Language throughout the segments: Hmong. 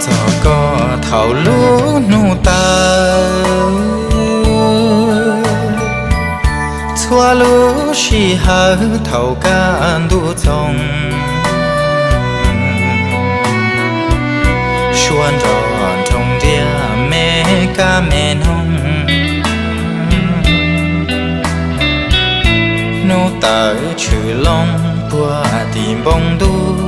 Txog koj thaum lub hnub tawm, txhua lub sij hawm thaum kaj ntug txoog, suab nrog nroo ntiab me kab me noog, hnub tawm tshwm loo puag tim npoo ntuj.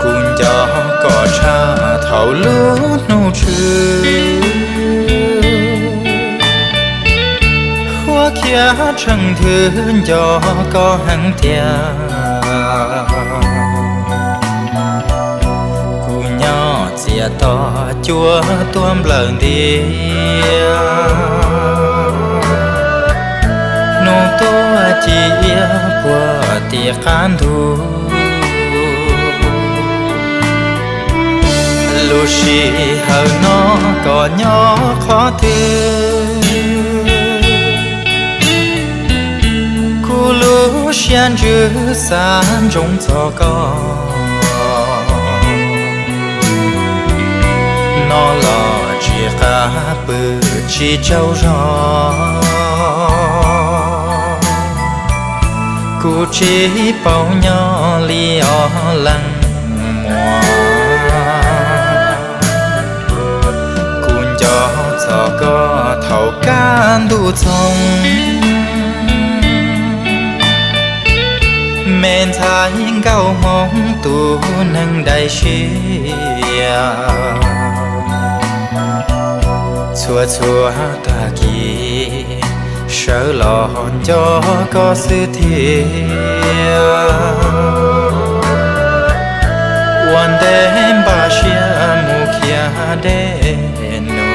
Kuv nco koj tshaj thaum lub hnub tshwm, huab khiav tsheej nthwv nco koj heev tiag. Kuv nyob txias to cuab tuab nplawm ntiab, hnub tuaj ci iab puag tim qab ntug. Lub sij hawm no koj nyob qhov twg? Kuv lub siab ntsws xav ntsoov txog koj, no los tsis qab pw tsis tsaug zog. Kuv tsis paub nyob li os leej muam, kuv nco txog koj thaum kaj ntug txoog, me ntxhais nkauj hmoob tus neeg dai siab. Txhua txhua tag kis sawv los nco koj xwb thiab, ua ntej npaj siab mus khiav dej num.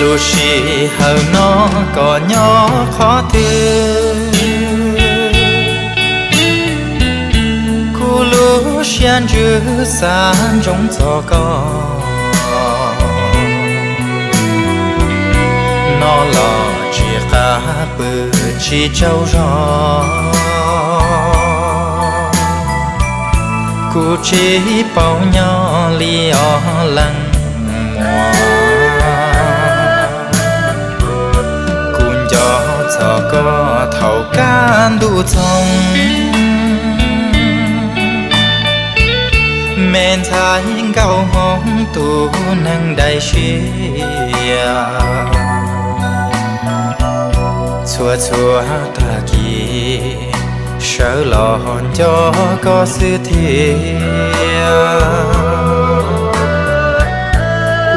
Lub sij hawm no koj nyob qhov twg? Kuv lub siab ntsws xav ntsoov txog koj, no los tsis qab pw tsis tsaug zog. Kuv tsis paub nyob li os leej muam, kuv nco txog koj thaum kaj ntug txoog, me ntxhais nkauj hmoob tus neeg dai siab. Txhua txhua tag kis sawv los nco koj xwb thiab,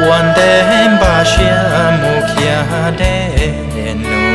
ua ntej npaj siab mus khiav dej num.